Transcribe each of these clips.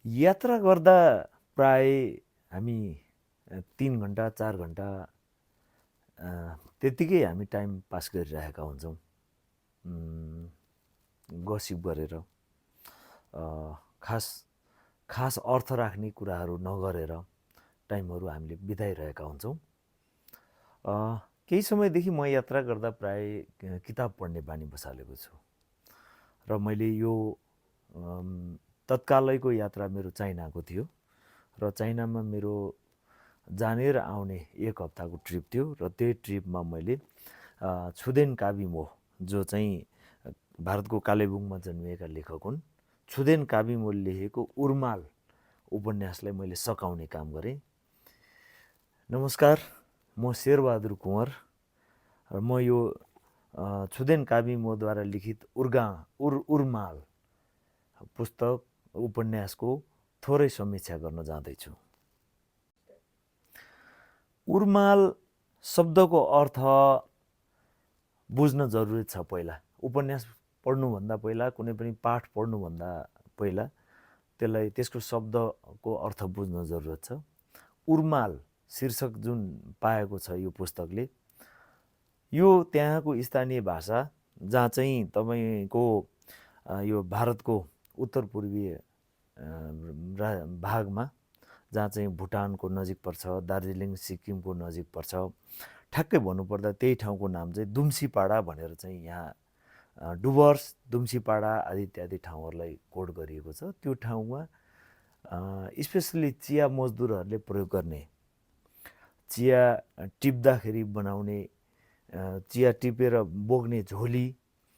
यात्रा गर्दा प्राय हामी 3 घन्टा 4 घन्टा त्यतिकै हामी टाइम पास गरिरहेका हुन्छौँ गसिप गरेर खास खास अर्थ राख्ने कुराहरू नगरेर टाइमहरू हामीले बिताइरहेका हुन्छौँ। केही समयदेखि म यात्रा गर्दा प्राय किताब पढ्ने बानी बसालेको छु र मैले यो तत्कालैको यात्रा मेरो चाइनाको थियो र चाइनामा मेरो जाने र आउने 1 हप्ताको ट्रिप थियो र त्यही ट्रिपमा मैले छुदेन काबिमो जो चाहिँ भारतको कालेबुङमा जन्मिएका लेखक हुन्, छुदेन काबिमोले लेखेको उर्माल उपन्यासलाई मैले सकाउने काम गरेँ। नमस्कार, म शेरबहादुर कुँवर र म यो छुदेन काबिमोद्वारा लिखित उर्माल पुस्तक उपन्यासको थोरै समीक्षा गर्न जाँदैछु। उर्माल शब्दको अर्थ बुझ्न जरुरी छ। पहिला उपन्यास पढ्नुभन्दा पहिला, कुनै पनि पाठ पढ्नुभन्दा पहिला त्यसको शब्दको अर्थ बुझ्न जरुरत छ। उर्माल शीर्षक जुन पाएको छ यो पुस्तकले, यो त्यहाँको स्थानीय भाषा जहाँ चाहिँ तपाईको यो भारतको उत्तर पूर्वीय भागमा, जहाँ चाहिँ भुटानको नजिक पर्छ, दार्जिलिङ सिक्किमको नजिक पर्छ, ठ्याक्कै भन्नुपर्दा त्यही ठाउँको नाम चाहिँ दुम्सीपाडा भनेर चाहिँ यहाँ डुवर्स, दुम्सीपाडा आदि इत्यादि ठाउँहरूलाई कोड गरिएको छ। त्यो ठाउँमा स्पेसली चिया मजदुरहरूले प्रयोग गर्ने, चिया टिप्दाखेरि बनाउने, चिया टिपेर बोक्ने झोली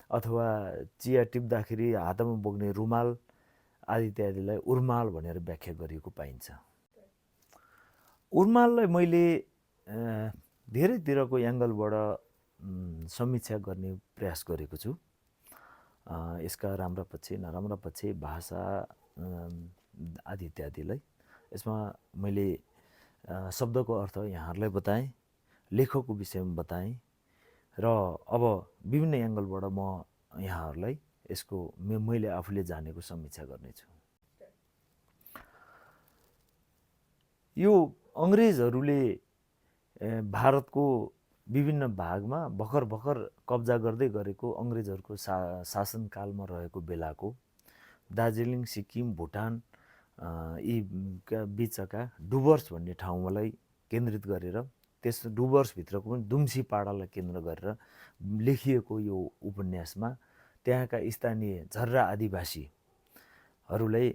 अथवा चिया टिप्दाखेरि हातमा बोक्ने रुमाल आदि इत्यादिलाई उर्माल भनेर व्याख्या गरिएको पाइन्छ। उर्माललाई मैले धेरैतिरको एङ्गलबाट समीक्षा गर्ने प्रयास गरेको छु। यसका राम्रा पक्ष, नराम्रा पक्ष, भाषा आदि इत्यादिलाई। यसमा मैले शब्दको अर्थ यहाँहरूलाई बताएँ, लेखकको विषयमा बताएँ र अब विभिन्न एङ्गलबाट म यहाँहरूलाई यसको मैले आफूले जानेको समीक्षा गर्नेछु। यो अङ्ग्रेजहरूले भारतको विभिन्न भागमा भर्खर कब्जा गर्दै गरेको अङ्ग्रेजहरूको शासनकालमा रहेको बेलाको दार्जिलिङ, सिक्किम, भुटान यी बिचका डुवर्स भन्ने ठाउँलाई केन्द्रित गरेर, त्यस डुवर्सभित्रको पनि दुम्सीपाडालाई केन्द्र गरेर लेखिएको यो उपन्यासमा त्यहाँका स्थानीय झर्रा आदिवासीहरूलाई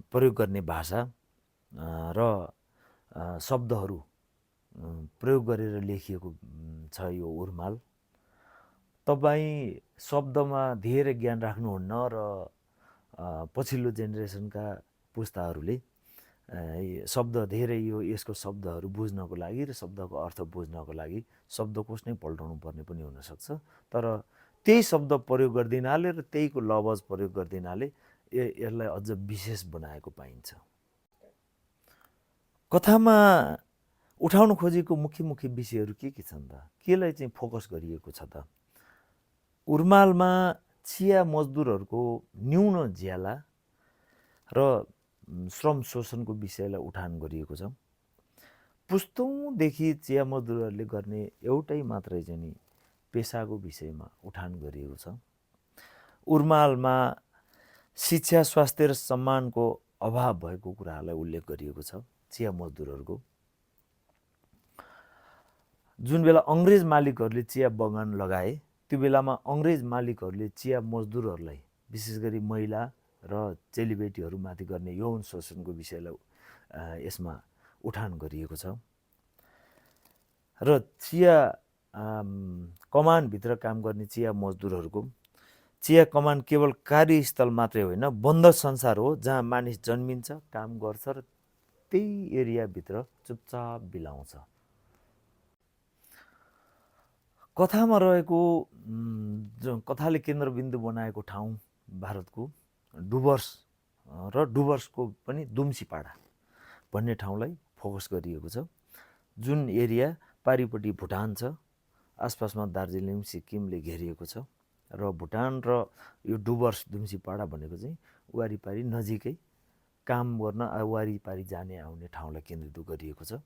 प्रयोग गर्ने भाषा र शब्दहरू प्रयोग गरेर लेखिएको छ यो उर्माल। तपाईँ शब्दमा धेरै ज्ञान राख्नुहुन्न र पछिल्लो जेनेरेसनका पुस्ताहरूले शब्द धेरै यसको शब्दहरू बुझ्नको लागि र शब्दको अर्थ बुझ्नको लागि शब्दकोश नै पल्टाउनु पर्ने पनि हुनसक्छ। तर त्यही शब्द प्रयोग गरिदिनाले र त्यहीको लवज प्रयोग गरिदिनाले यसलाई अझ विशेष बनाएको पाइन्छ। कथामा उठाउन खोजेको मुख्य विषयहरू के छन् त? केलाई चाहिँ फोकस गरिएको छ त? उर्मालमा चिया मजदुरहरूको न्यून ज्याला र श्रम शोषणको विषयलाई उठान गरिएको छ। पुस्तौँदेखि चिया मजदुरहरूले गर्ने एउटै मात्रै चाहिँ पेसाको विषयमा उठान गरिएको छ। उर्मालमा शिक्षा, स्वास्थ्य र सम्मानको अभाव भएको कुराहरूलाई उल्लेख गरिएको छ। चिया मजदुरहरूको जुन बेला अङ्ग्रेज मालिकहरूले चिया बगान लगाए, त्यो बेलामा अङ्ग्रेज मालिकहरूले चिया मजदुरहरूलाई, विशेष गरी महिला र चेलीबेटीहरूमाथि गर्ने यौन शोषणको विषयलाई यसमा उठान गरिएको छ। र चिया कमानभित्र काम गर्ने चिया मजदुरहरूको, चिया कमान केवल कार्यस्थल मात्रै होइन, बन्द संसार हो जहाँ मानिस जन्मिन्छ, काम गर्छ र त्यही एरियाभित्र चुपचाप बिलाउँछ। कथामा रहेको कथाले केन्द्रबिन्दु बनाएको ठाउँ भारतको डुवर्स र डुवर्सको पनि दुम्सीपाडा भन्ने ठाउँलाई फोकस गरिएको छ। जुन एरिया पारिपट्टि भुटान छ, आसपासमा दार्जिलिङ, सिक्किमले घेरिएको छ र भुटान र यो डुवर्स दुम्सीपाडा भनेको चाहिँ वारिपारि नजिकै काम गर्न वारिपारि जाने आउने ठाउँलाई केन्द्रित गरिएको छ।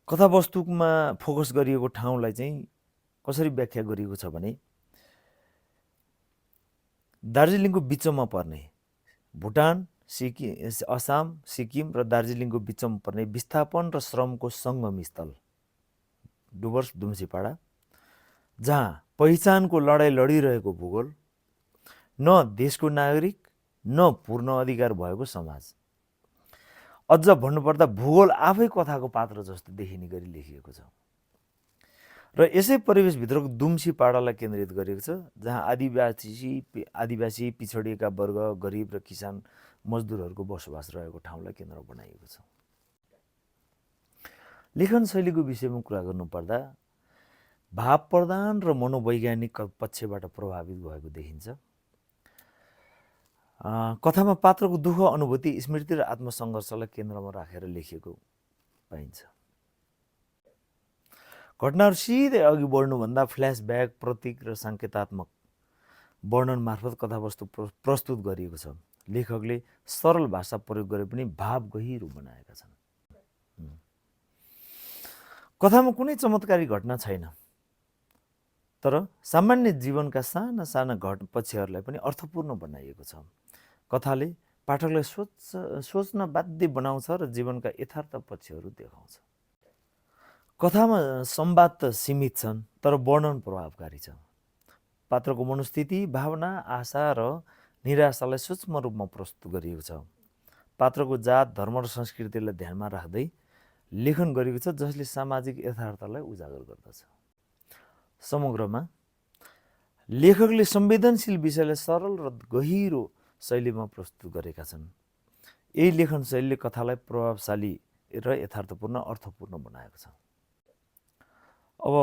कथावस्तुमा फोकस गरिएको ठाउँलाई चाहिँ कसरी व्याख्या गरिएको छ भने दार्जिलिङको बिचमा पर्ने भुटान, असम, सिक्किम र दार्जिलिङको बिचमा पर्ने विस्थापन र श्रमको सङ्गम स्थल डुवर्स दुम्सीपाडा, जहाँ पहिचानको लडाइँ लडिरहेको भूगोल, न देशको नागरिक न पूर्ण अधिकार भएको समाज, अझ भन्नुपर्दा भूगोल आफै कथाको पात्र जस्तो देखिने गरी लेखिएको छ। र यसै परिवेशभित्रको दुम्सीपाडालाई केन्द्रित गरिएको छ, जहाँ आदिवासी पिछडिएका वर्ग, गरिब र किसान मजदुरहरूको बसोबास रहेको ठाउँलाई केन्द्र बनाइएको छ। लेखन शैलीको विषयमा कुरा गर्नुपर्दा भाव प्रधान र मनोवैज्ञानिक पक्षबाट प्रभावित भएको देखिन्छ। कथामा पात्रको दुःख, अनुभूति, स्मृति र आत्मसङ्घर्षलाई केन्द्रमा राखेर लेखिएको पाइन्छ। घटनाहरू सिधै अघि बढ्नुभन्दा फ्ल्यासब्याक, प्रतीक र सङ्केतात्मक वर्णन मार्फत कथावस्तु प्रस्तुत गरिएको छ। लेखकले सरल भाषा प्रयोग गरे पनि भाव गहिरो बनाएका छन्। कथामा कुनै चमत्कारी घटना छैन, तर सामान्य जीवनका साना साना पक्षहरूलाई पनि अर्थपूर्ण बनाइएको छ। कथाले पाठकलाई सोच्न बाध्य बनाउँछ र जीवनका यथार्थ पक्षहरू देखाउँछ। कथामा संवाद त सीमित छन्, तर वर्णन प्रभावकारी छ। पात्रको मनोस्थिति, भावना, आशा र निराशालाई सूक्ष्म रूपमा प्रस्तुत गरिएको छ। पात्रको जात, धर्म र संस्कृतिलाई ध्यानमा राख्दै लेखन गरिएको छ, जसले सामाजिक यथार्थलाई उजागर गर्दछ। समग्रमा लेखकले संवेदनशील विषयलाई सरल र गहिरो शैलीमा प्रस्तुत गरेका छन्। यही लेखन शैलीले कथालाई प्रभावशाली र यथार्थपूर्ण, अर्थपूर्ण बनाएको छ। अब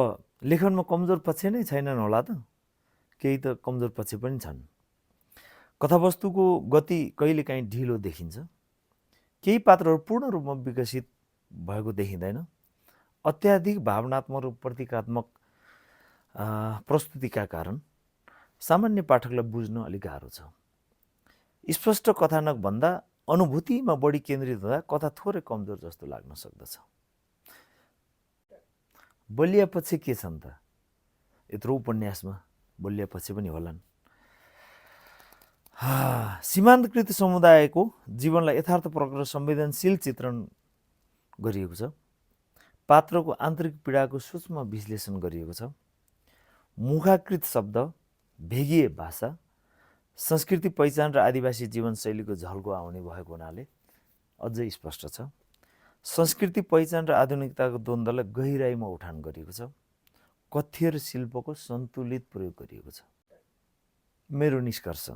लेखनमा कमजोर पक्ष नै छैनन् होला त, केही त कमजोर पक्ष पनि छन्। कथावस्तुको गति कहिलेकाहीँ ढिलो देखिन्छ। केही पात्रहरू पूर्ण रूपमा विकसित भएको देखिँदैन। अत्याधिक भावनात्मक र प्रतीकात्मक प्रस्तुतिका कारण सामान्य पाठकलाई बुझ्न अलिक गाह्रो छ। स्पष्ट कथानक भन्दा अनुभूतिमा बढी केन्द्रित हुँदा कथा थोरै कमजोर जस्तो लाग्न सक्दछ। बलिया पक्ष के छन् त? यत्रो उपन्यासमा बलिया पक्ष पनि होलान्। सीमान्तकृत समुदायको जीवनलाई यथार्थपूर्वक र संवेदनशील चित्रण गरिएको छ। पात्रको आन्तरिक पीडाको सूक्ष्म विश्लेषण गरिएको छ। मुखाकृत शब्द, भेगिए भाषा, संस्कृति पहिचान र आदिवासी जीवनशैलीको झल्को आउने भएको हुनाले अझै स्पष्ट छ। संस्कृति पहिचान र आधुनिकताको द्वन्द्वलाई गहिराइमा उठान गरिएको छ। कथ्य र शिल्पको सन्तुलित प्रयोग गरिएको छ। मेरो निष्कर्ष,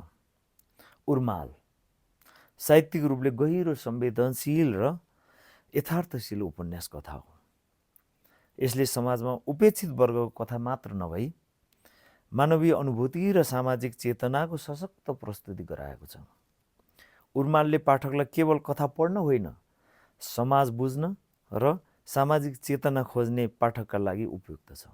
उर्माल साहित्यिक रूपले गहिरो, संवेदनशील र यथार्थशील उपन्यास कथा हो। यसले समाजमा उपेक्षित वर्गको कथा मात्र नभई मानवीय अनुभूति र सामाजिक चेतनाको सशक्त प्रस्तुति गराएको छ। उर्मालले पाठकलाई केवल कथा पढ्न होइन, समाज बुझ्न र सामाजिक चेतना खोज्ने पाठकका लागि उपयुक्त छ।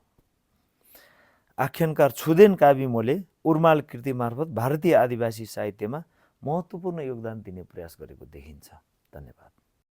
आख्यानकार छुदेन काबिमोले उर्माल कृति मार्फत भारतीय आदिवासी साहित्यमा महत्त्वपूर्ण योगदान दिने प्रयास गरेको देखिन्छ। धन्यवाद।